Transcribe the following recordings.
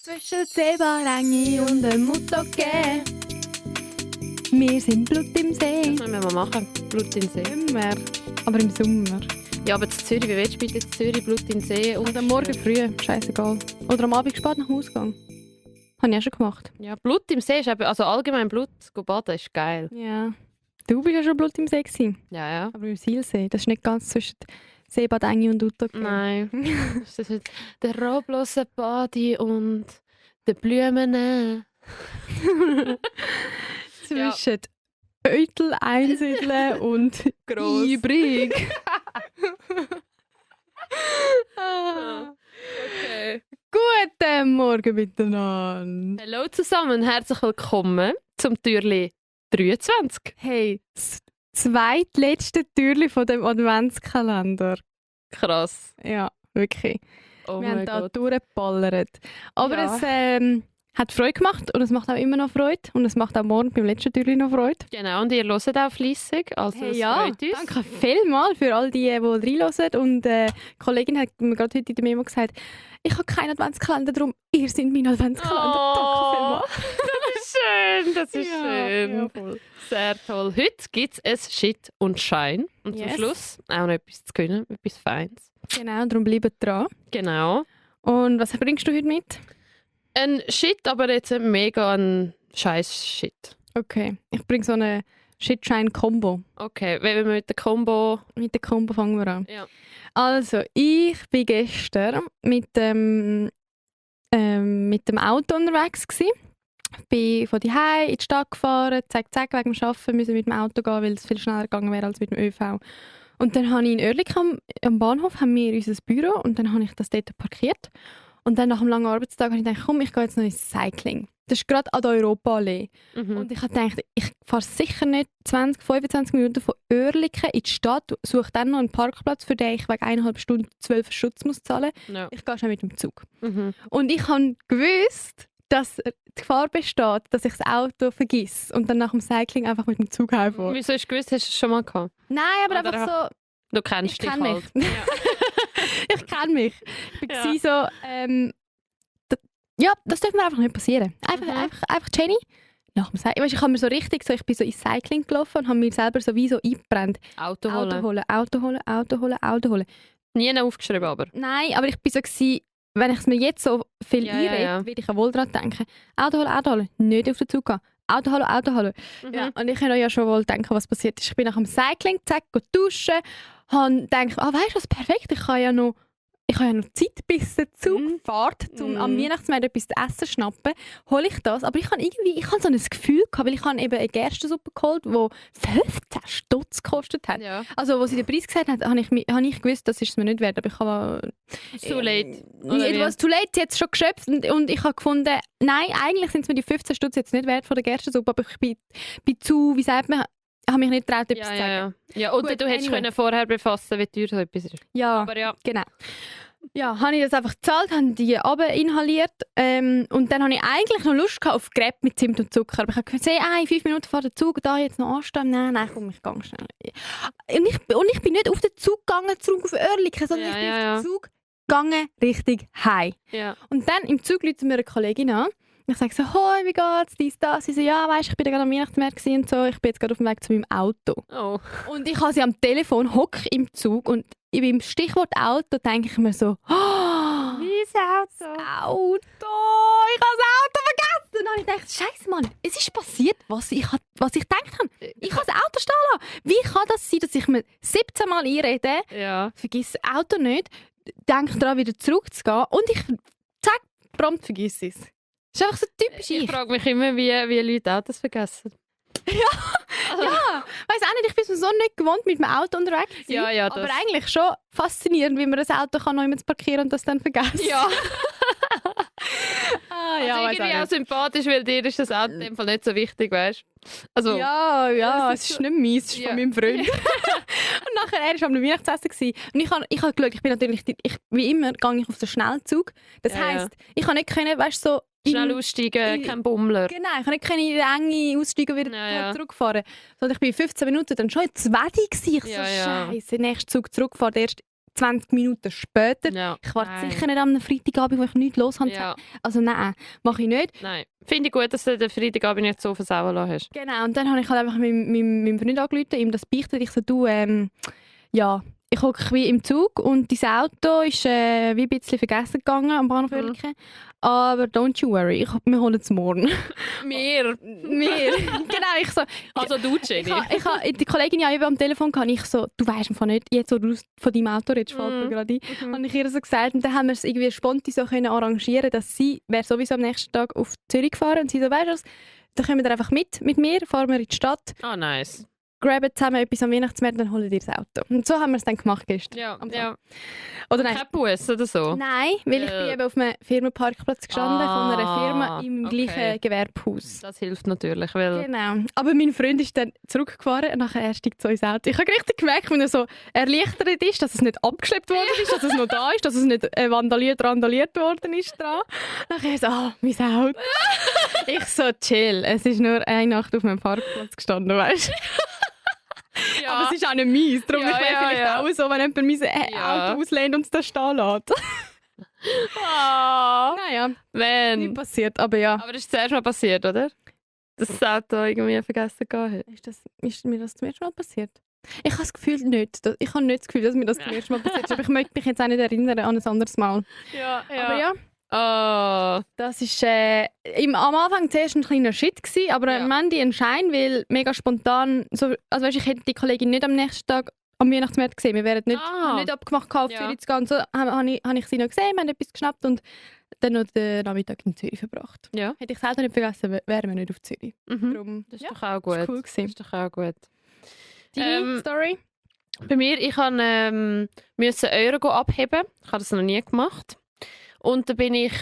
Zwischen Seebarangi und dem Mutoge. Wir sind Blut im See. Das müssen wir mal machen. Blut in den See. Immer. Aber im Sommer. Ja, aber in Zürich, wie willst du bitte in Zürich Blut in den See? Und am Morgen früh, scheißegal. Oder am Abend spät nach dem Ausgang. Habe ich auch schon gemacht. Ja, Blut im See ist eben, also allgemein Blut baden ist geil. Ja. Du bist ja schon Blut im See gewesen. Ja, ja. Aber im Silsee. Das ist nicht ganz zwischen Seebad Engi und Mutoge. Nein. Das ist der roblosen Badi und der Blumen. Zwischen Eutel einsiedeln und Gross. übrig. Okay. Guten Morgen miteinander. Hallo zusammen, herzlich willkommen zum Türli 23. Hey, das zweitletzte Türchen von dem Adventskalender. Krass. Ja, wirklich. Oh Wir haben mein da Gott. durchgeballert. Aber Ja. es hat Freude gemacht und es macht auch immer noch Freude. Und es macht auch morgen beim letzten Türchen noch Freude. Genau, und ihr hört auch fleissig, also Hey, es ja, freut uns. danke vielmals für all die reinhören. Und die Kollegin hat mir gerade heute in der Memo gesagt, ich habe keinen Adventskalender, darum ihr seid mein Adventskalender. Danke vielmals. Das ist schön, das ist Ja, schön. ja, voll. Sehr toll. Heute gibt es Shit und Schein. Und Yes. zum Schluss auch noch etwas zu können, etwas Feines. Genau, darum bleibt dran. Genau. Und was bringst du heute mit? Ein Shit, aber jetzt mega ein scheiß Shit. Okay, ich bringe so eine Shit-Shine-Kombo. Okay, wenn wir mit der Combo... Mit der Kombo fangen wir an. Ja. Also, ich bin gestern mit dem Auto unterwegs gsi. Bin von daheim in die Stadt gefahren, zack, wegen dem Arbeiten müssen mit dem Auto gehen, weil es viel schneller gegangen wäre als mit dem ÖV. Und dann habe ich in Oerlikon am Bahnhof haben wir unser Büro und dann habe ich das dort parkiert. Und dann nach einem langen Arbeitstag habe ich gedacht, komm, ich gehe jetzt noch ins Cycling. Das ist gerade an der Europaallee. Mhm. Und ich habe gedacht, ich fahre sicher nicht 20, 25 Minuten von Oerlikon in die Stadt, suche dann noch einen Parkplatz, für den ich wegen 1,5 Stunden 12 Schutz muss zahlen. Ja. Ich gehe schnell mit dem Zug. Mhm. Und ich habe gewusst, dass die Gefahr besteht, dass ich das Auto vergiss und dann nach dem Cycling einfach mit dem Zug heimfahre. Wieso hast du gewusst, hast du es schon mal gehabt? Nein, aber Oder einfach so, Du kennst ich dich kenne halt. mich. Ich kenne mich. Ich Ja. war so, ja, das darf mir einfach nicht passieren. Einfach Jenny. Nach dem Cycling. Weißt, ich habe mir so richtig so, ich bin so ins Cycling gelaufen und habe mir selber so wie so eingebrannt. Auto holen. Auto holen. Nie noch aufgeschrieben, aber. Nein, aber ich war so, gewesen, wenn ich es mir jetzt so viel Ja, einrede, ja. würde ich ja wohl daran denken. Auto holen. Nicht auf den Zug gehen. Auto holen. Mhm. Ja, und ich kann ja schon wohl denken, was passiert ist. Ich bin nach dem Cycling, zack, duschen, habe gedacht, weißt du was, perfekt, ich habe ja noch Zeit, bis der Zug fährt, um am Weihnachtsmarkt etwas zu essen zu schnappen. Hole ich das, aber ich habe so ein Gefühl gehabt, weil ich habe eben eine Gerstensuppe geholt, die 15 Stutz gekostet hat. Ja. Also, als sie den Preis gesagt hat, habe ich gewusst, das ist es mir nicht wert, aber ich habe... Too late. It was too late, jetzt schon geschöpft und ich habe gefunden, nein, eigentlich sind es mir die 15 Stutz jetzt nicht wert von der Gerstensuppe, aber ich bin zu, wie sagt man, habe mich nicht getraut, etwas zu sagen. Ja, und Gut, du hättest anyway. können vorher befassen, wie teuer so etwas ist. Ja, Aber ja. genau. Ja, habe ich das einfach gezahlt, habe die inhaliert und dann habe ich eigentlich noch Lust gehabt auf Crepe mit Zimt und Zucker. Aber ich habe gesehen, in 5 Minuten vor der Zug, da jetzt noch anstehen. Nein, komm, ich gehe schnell. Und ich bin nicht auf den Zug gegangen, zurück auf Oerlikon, sondern ich bin auf den Zug gegangen, Richtung heim. Ja. Und dann im Zug ruft mir eine Kollegin an. Ich sage so, hoi, wie geht's, dies, das. Sie so, ja, weisst, ich bin gerade am Weihnachtsmarkt gewesen und so. Ich bin jetzt gerade auf dem Weg zu meinem Auto. Oh. Und ich habe sie am Telefon, hocke im Zug und beim Stichwort Auto denke ich mir so, Wie ist Auto? Auto, ich habe das Auto vergessen. Und dann habe ich gedacht, Scheiße, Mann, es ist passiert, was ich gedacht habe. Ich habe das Auto stehen lassen. Wie kann das sein, dass ich mir 17 Mal einrede, Ja. vergiss das Auto nicht, denke daran, wieder zurückzugehen und ich, zack, prompt vergiss es. Das ist einfach so typisch Ich frage mich immer, wie Leute Autos vergessen. Ja, weiss auch nicht, ich bin so nicht gewohnt, mit dem Auto unterwegs zu sein. Ja, das- Aber eigentlich schon faszinierend, wie man ein Auto kann noch jemand parkieren und das dann vergessen. Ja. ja, weiss irgendwie auch auch sympathisch, weil dir ist das Auto in dem Fall nicht so wichtig, weißt du? Also, Ja, es es ist ist nicht meins, es ist Ja. von meinem Freund. Und nachher, er war am Weihnachtsessen gewesen. Und ich habe geschaut, ich bin natürlich, wie immer, gehe ich auf den Schnellzug. Das Ja, heisst, ich kann nicht können, weißt du, so... schnell aussteigen, kein Bummler. Genau, ich kann nicht in die Enge aussteigen und wieder Ja. zurückfahren. Sondern ich bin in 15 Minuten dann schon in 2 gewesen. Ich Ja, so, ja. Scheiße, nächster Zug zurückfahren, der erst 20 Minuten später. Ja. Ich warte Nein. sicher nicht am Freitagabend, wo ich nichts los habe. Ja. Also nein, mache ich nicht. Nein. Finde ich gut, dass du den Freitagabend nicht so versauen lassen hast. Genau, und dann habe ich halt einfach meinem Freund angerufen, ihm das beichtet. Ich so, du, ja, ich hocke wie im Zug und dein Auto ist wie ein bisschen vergessen gegangen am Bahnhof Oerlikon. Aber don't you worry, wir holen es morgen. Wir. Genau, ich so. Also du, Jenny. Ich habe die Kollegin ja eben am Telefon gehabt, ich so, du weißt einfach nicht, jetzt wo du von deinem Auto redest, fällt mir gerade ein. Habe ich ihr so gesagt und dann haben wir es irgendwie spontan so können arrangieren, dass sie wäre sowieso am nächsten Tag auf Zürich gefahren und sie so, weißt du was, dann kommen wir einfach mit mir, fahren wir in die Stadt, Ah, nice. graben zusammen etwas am Weihnachtsmarkt und dann holen wir das Auto. Und so haben wir es dann gemacht gestern. Ja, Am ja. Oder nein, Kein Bus oder so? nein, weil ich bin eben auf einem Firmenparkplatz gestanden von einer Firma im okay. gleichen Gewerbehaus. Das hilft natürlich, weil... Genau. Aber mein Freund ist dann zurückgefahren und nachher er steigt so ins Auto. Ich habe richtig gemerkt, wenn er so erleichtert ist, dass es nicht abgeschleppt worden ist, dass es noch da ist, dass es nicht randaliert worden ist dran. Nachher so, mein Auto. Ich so, chill. Es ist nur eine Nacht auf meinem Parkplatz gestanden, weißt du? Ja. Aber es ist auch nicht meins. Darum Ja, ich wäre ja, vielleicht ja. auch so, wenn jemand mein Ja. Auto auslehnt und es da stehen lässt. Ah, Naja, nicht wenn. passiert, aber ja. Aber das ist zuerst mal passiert, oder? Dass das Auto irgendwie vergessen gegangen hat. Ist mir das zum ersten Mal passiert? Ich habe das Gefühl nicht. Ich habe nicht das Gefühl, dass mir das zum ersten Mal passiert ist. Aber ich möchte mich jetzt auch nicht erinnern an ein anderes Mal. Ja, Aber ja, Ah, das ist am Anfang zuerst ein kleiner Shit gewesen, aber Ja. am Ende ein Schein, weil mega spontan, so, also weißt, ich hätte die Kollegin nicht am nächsten Tag am Weihnachtsmarkt gesehen. Wir wären nicht abgemacht gehabt, auf Ja. Zürich zu gehen. Und so habe ich sie noch gesehen, wir haben etwas geschnappt und dann noch den Nachmittag in Zürich verbracht. Ja. Hätte ich selber nicht vergessen, wären wir nicht auf Zürich. Mhm. Darum, Das ist ja, doch auch das gut. war cool Das gewesen. ist doch auch gut. Deine Story? Bei mir, ich musste Euro abheben. Ich habe das noch nie gemacht. Und dann bin ich...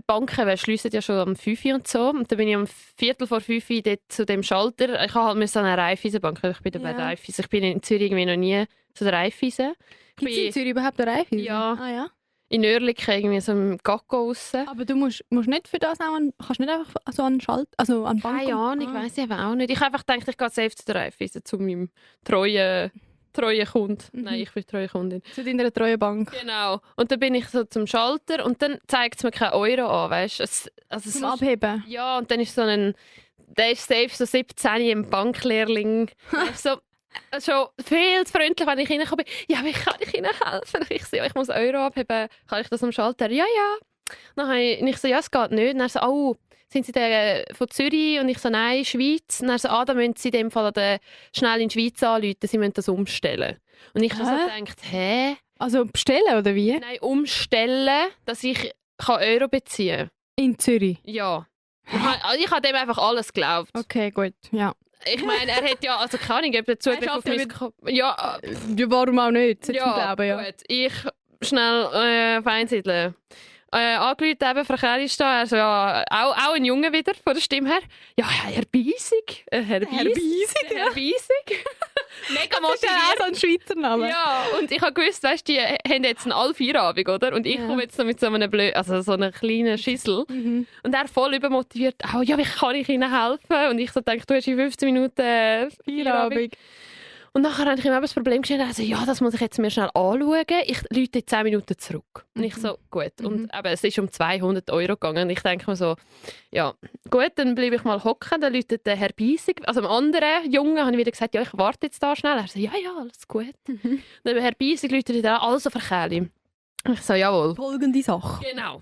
Banken schliessen ja schon um 5 Uhr und so. Und dann bin ich um 4:45 Uhr dort zu dem Schalter. Ich habe halt an einer Raiffeisenbank. Ich bin bei der Raiffeisen. Ich bin in Zürich irgendwie noch nie zu der Raiffeisen. Gibt es in Zürich überhaupt eine Raiffeisen? Ja. Ah, ja. In Oerlikon irgendwie so im Gacko raus. Aber du musst nicht für das auch kannst nicht einfach so an an Bank. Keine Ahnung, weiss ich eben auch nicht. Ich habe einfach gedacht, ich gehe safe zu der Raiffeisen, zu meinem treuen Kunden. Nein, ich bin treue Kundin. Zu deiner treuen Bank. Genau. Und dann bin ich so zum Schalter und dann zeigt es mir keinen Euro an, weißt du? Zum Abheben. Ja, und dann ist der ist safe so 17 im Banklehrling. so, schon viel zu freundlich, wenn ich reinkomme. Ja, wie kann ich Ihnen helfen? Ich so, ja, ich muss Euro abheben. Kann ich das am Schalter? Ja, ja. Dann habe ich so, ja, es geht nicht. Und er so, oh, sind Sie denn von Zürich? Und ich so, nein, Schweiz. Und er so, dann müssen Sie in dem Fall schnell in die Schweiz anrufen, Sie müssen das umstellen. Und ich habe so gedacht, hä? Also bestellen oder wie? Nein, umstellen, dass ich Euro beziehen kann. In Zürich? Ja. Ich habe dem einfach alles geglaubt. Okay, gut. Ja. Ich meine, er hat ja, also keine Ahnung, ob der Zugriff auf mein... Ja, Ja, warum auch nicht? Sollte ich ja, glauben, ja. gut. Ich schnell Feinsiedeln. Angerufen eben, Frau Kelly ist da. Also, ja, auch ein Junge wieder, von der Stimme her. Ja, Herr Biesig. Herr Biesig. Herr Biesig. Mega Das ist ja auch so ein Schweizer Name. Ja, und ich habe gewusst, weißt, die haben jetzt einen Allfeierabend, oder? Und ich komme jetzt noch mit so einem so einer kleinen Schüssel. Und er voll übermotiviert. Oh, ja, wie kann ich Ihnen helfen? Und ich so denke, du hast in 15 Minuten Feierabend. Und nachher habe ich ihm eben das Problem gestellt, also ja, das muss ich jetzt mir schnell anschauen. Ich rufe in 10 Minuten zurück. Und ich so, gut. Und eben, es ist um 200 Euro gegangen. Und ich denke mir so, ja, gut, dann bleibe ich mal hocken. Dann ruft der Herr Biesig, also dem anderen Jungen, habe ich wieder gesagt, ja, ich warte jetzt da schnell. Er so, ja, alles gut. Dann Herr Biesig ruft dann, also Verkehrli. Ich so, jawohl. Folgende Sache. Genau.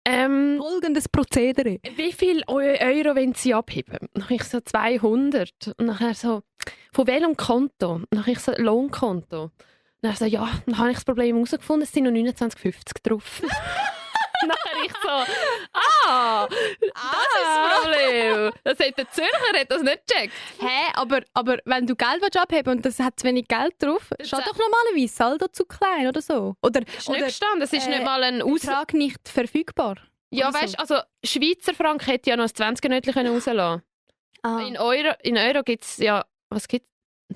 Folgendes Prozedere. Wie viel Euro wollen Sie abheben? Dann ich so 200. Und nachher so, von welchem Konto? Dann ich so, Lohnkonto. Dann so, ja, dann habe ich das Problem herausgefunden, es sind noch 29,50 drauf. Nachher ich so, das ist das Problem. Das hat der Zürcher das nicht gecheckt. Hä, aber wenn du Geld abheben willst und das hat zu wenig Geld drauf, steht doch normalerweise Saldo zu klein oder so. Oder Ist nicht gestanden, es ist nicht mal ein Betrag nicht verfügbar. Ja, oder weißt so. also Schweizer Franken hätte ja noch ein 20er-Nötchen rauslassen können. Ah. In Euro gibt es ja, was gibt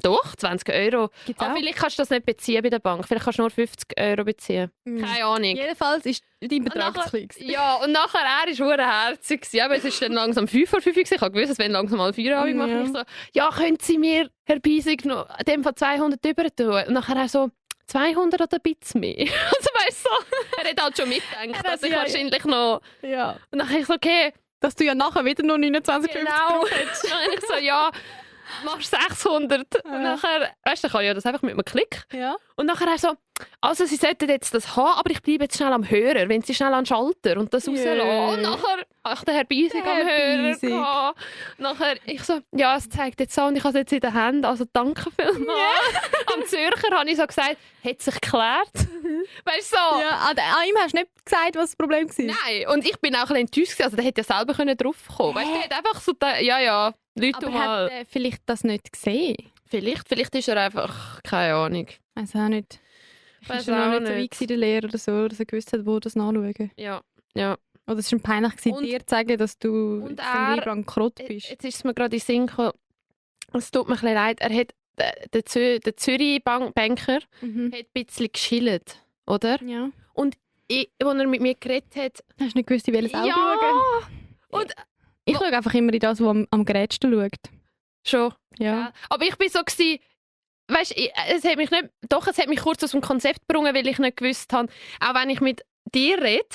Doch, 20 €. Gibt's Aber auch? vielleicht kannst du das nicht beziehen bei der Bank. Vielleicht kannst du nur 50 € beziehen. Keine Ahnung. Jedenfalls ist dein Betrag nachher- zu klein gewesen. Ja, und nachher, er war verdammt herzig. Ja, aber es ist dann langsam 5 vor 5 gewesen. Ich habe gewusst, es werden langsam mal Feierabend machen. Ja. Ich so, ja, können Sie mir, Herr Biesig, noch in dem Fall 200 über tun? Und nachher er so, 200 oder ein bisschen mehr. Also weißt du, so, er hat halt schon mitgedacht, dass ich ja- wahrscheinlich noch... Ja. Und dann habe ich so, okay, Dass du ja nachher wieder nur 29,50 genau. drauf hättest. Dann habe ich so, ja, machst 600. Und nachher, weißt du, dann kann ich ja das einfach mit einem Klick. Ja. Und nachher er so, also Sie sollten jetzt das haben, aber ich bleibe jetzt schnell am Hörer, wenn Sie schnell an den Schalter und das rauslassen. Und nachher, ach, der Herr Biesig Der am Herr Hörer Biesig. gehabt. Nachher, ich so, ja, es zeigt jetzt so und ich habe es jetzt in den Händen, also danke vielmals. Am Zürcher habe ich so gesagt, hat sich geklärt. Weißt du, so. Ja, an ihm hast du nicht gesagt, was das Problem war. Nein, und ich bin auch ein bisschen enttäuscht gewesen. Also der hätte ja selber draufkommen können. Weißt du, der hat einfach so, ja, Leute Aber mal. hat er vielleicht das nicht gesehen? Vielleicht ist er einfach, keine Ahnung. Weiß auch nicht. Ich Weiß war noch auch nicht so weit nicht. gewesen, der Lehrer oder so, dass er gewusst hat, wo das nachschauen. Ja. Oder es war ihm peinlich, gewesen, Und- dir zu sagen, dass du und irgendwie er- bankrott bist. Jetzt ist es mir gerade in den Sinn gekommen. Es tut mir ein bisschen leid. Er hat, der Zürich-Banker Mhm. hat ein bisschen geschillt, oder? Ja. Als er mit mir geredet hat, Hast du nicht gewusst, in welches Auge schauen? ja, und Ich schaue einfach immer in das, was am gerätsten schaut. schon. Ja. Ja. Aber ich bin so gewesen, weißt, es hat mich nicht, doch, es hat mich kurz aus dem Konzept gebracht, weil ich nicht gewusst habe, auch wenn ich mit dir rede,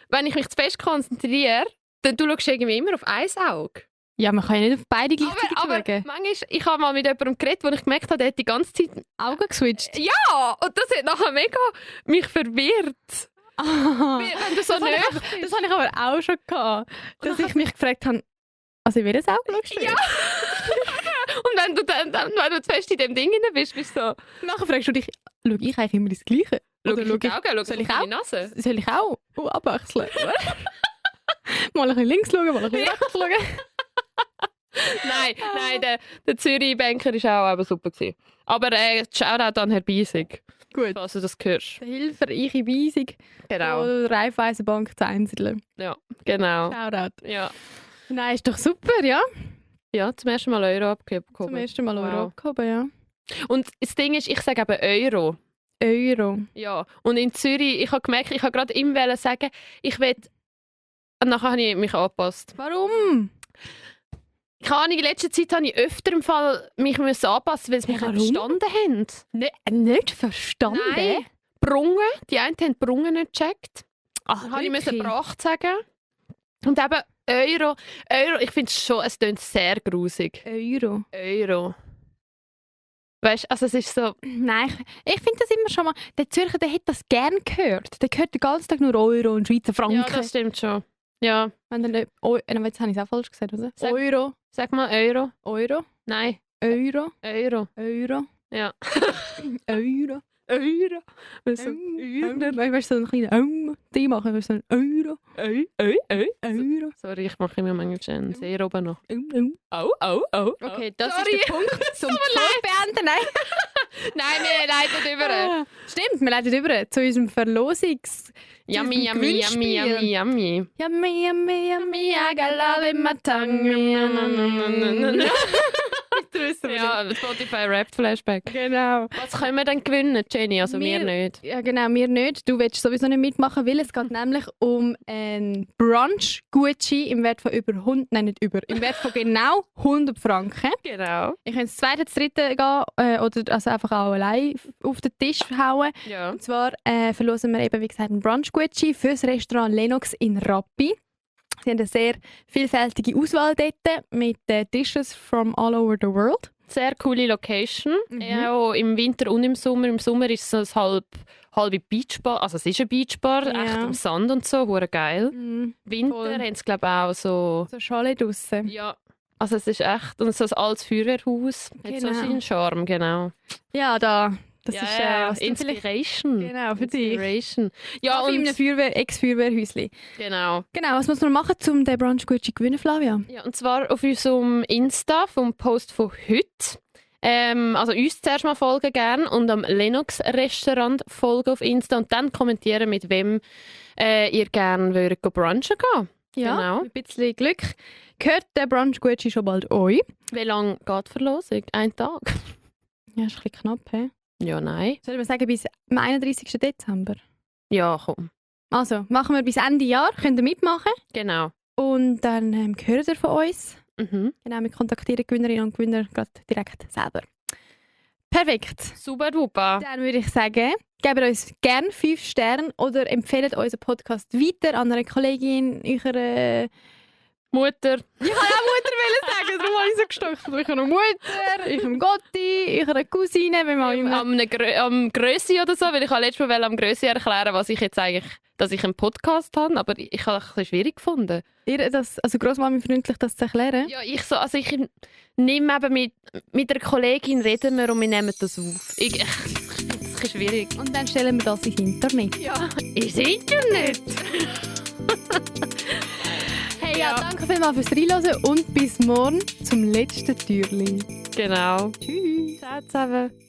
wenn ich mich zu fest konzentriere, dann du schaust irgendwie immer auf ein Auge. Ja, man kann ja nicht auf beide gleichzeitig Aber schauen. manchmal, ich habe mal mit jemandem geredet, wo ich gemerkt habe, der hat die ganze Zeit, Augen geswitcht. ja, und das hat nachher mega mich verwirrt. Ah. Wenn du so Das habe nicht, das habe ich aber auch schon gehabt, dass ich mich gefragt habe, also in welches Auge schaust du? Ja. und wenn du dann wenn du zu fest in dem Ding drin bist du so, Nachher fragst du dich, schaue ich eigentlich immer das Gleiche? schau Oder ich in die Augen, schau soll ich ich auf deine Nase. Soll ich auch abwechseln? Mal ein bisschen links schauen, mal ein bisschen rechts schauen. Nein, der Zürich-Banker war auch eben super gewesen. Aber Shoutout an Herr Biesig, Gut. falls du das hörst. Der hilfreiche Weisung Genau. von der Raiffeisenbank zu Einzeln. Ja, genau. Shoutout. Ja. Nein, ist doch super, ja? Ja, zum ersten Mal Euro abgegeben. Zum ersten Mal Euro Wow. abgehoben, ja. Und das Ding ist, ich sage eben Euro. Euro. Ja. Und in Zürich, ich habe gemerkt, ich habe gerade ihm sagen, ich will. Und nachher habe ich mich angepasst. Warum? Keine Ahnung, in letzter Zeit habe ich öfter im Fall mich müssen anpassen, weil sie mich Warum? nicht verstanden haben. Nicht verstanden? Nein. Brungen. Die einen haben Brungen nicht gecheckt. Ach, Dann habe ich wirklich? müssen Pracht sagen. Und eben Euro, ich finde es schon, es klingt sehr grusig. Euro. Euro. Weißt du, also es ist so, Nein, ich finde das immer schon mal. Der Zürcher, der hat das gern gehört. Der hört den ganzen Tag nur Euro und Schweizer Franken. ja, das stimmt schon. Ja, Wenn der nicht, jetzt habe ich es auch falsch gesagt, oder? Sag- Euro. sag mal Euro. Euro. Nein, Euro. Euro. Euro. Ja. Euro. Euro. Weißt du, so einen kleinen die machen, weißt du, so ein Euro. Euro. Sorry, ich mache immer manchmal einen sehr oben noch. Oh. Oh. Okay, das Sorry. ist der Punkt zum Beenden. Nein. Nein, wir leiten über. Stimmt, wir leiten über zu unserem Verlosungs... Yummy, yummy, yummy, yummy, yummy. Yummy, yummy, yummy, I got love in my tongue. Ja, Spotify Rap Flashback. Genau. Was können wir denn gewinnen, Jenny? Also wir nicht. Ja, genau, wir nicht. Du willst sowieso nicht mitmachen, weil es geht nämlich um einen Brunch-Gutschein im Wert von über 100, nein, nicht über, im Wert von genau 100 Franken. Genau. Ich kann ins zweite, das dritte gehen oder also einfach auch allein auf den Tisch hauen. Ja. Und zwar verlosen wir eben, wie gesagt, einen Brunch-Gutschein für das Restaurant Lennox in Rappi. Sie haben eine sehr vielfältige Auswahl dort mit Dishes from all over the world. Sehr coole Location. Mhm. Ja, auch im Winter und im Sommer. Im Sommer ist es ein halbe Beachbar. Also es ist eine Beachbar, Ja. echt im Sand und so, hure geil. Winter Voll. haben sie glaube ich auch so... So Schale draussen. Ja. Also es ist echt... Und so ein altes Feuerwehrhaus. Hat so Genau. seinen Charme, genau. Ja, da. Das ja, ist ja. was du vielleicht... Inspiration. Genau, für dich. Inspiration. Ja, in einem und... Ex-Feuerwehrhäuschen. Genau. Genau, was muss man machen, um den Brunch-Gutschein zu gewinnen, Flavia? Ja, und zwar auf unserem Insta vom Post von heute. Also uns zuerst mal folgen gerne und am Lennox-Restaurant folgen auf Insta und dann kommentieren, mit wem ihr gerne würdet brunchen gehen. Ja, Genau. mit ein bisschen Glück. Gehört der Brunch-Gutschein schon bald euch? Wie lange geht die Verlosung? Ein Tag? Ja, ist ein bisschen knapp, hä? Ja, nein. Sollen wir sagen, bis am 31. Dezember? Ja, komm. Also, machen wir bis Ende Jahr, könnt ihr mitmachen. Genau. Und dann hören ihr von uns. Mhm. Genau, wir kontaktieren Gewinnerinnen und Gewinner gerade direkt selber. Perfekt. Super duper. Dann würde ich sagen, gebt uns gerne 5 Sterne oder empfehlt unseren Podcast weiter an eine Kollegin, eurer... Mutter. Ich kann auch Mutter sagen, darum habe ich so gestockt. Ich habe eine Mutter, ich habe Gotti, ich habe eine Cousine, wenn man immer... Am Grössi oder so, weil ich letztes Mal am Grössi erklären, was ich jetzt eigentlich, dass ich einen Podcast habe, aber ich habe es ein bisschen schwierig gefunden. Ihr das, also Grossmami freundlich das zu erklären? Ja, ich nehme eben mit einer Kollegin reden wir und wir nehmen das auf. Ich finde es ein bisschen schwierig. Und dann stellen wir das ins Internet. Ja, ins Internet. Hey, ja, danke vielmals fürs Reinhören und bis morgen zum letzten Türchen. Genau. Tschüss. Ciao zusammen.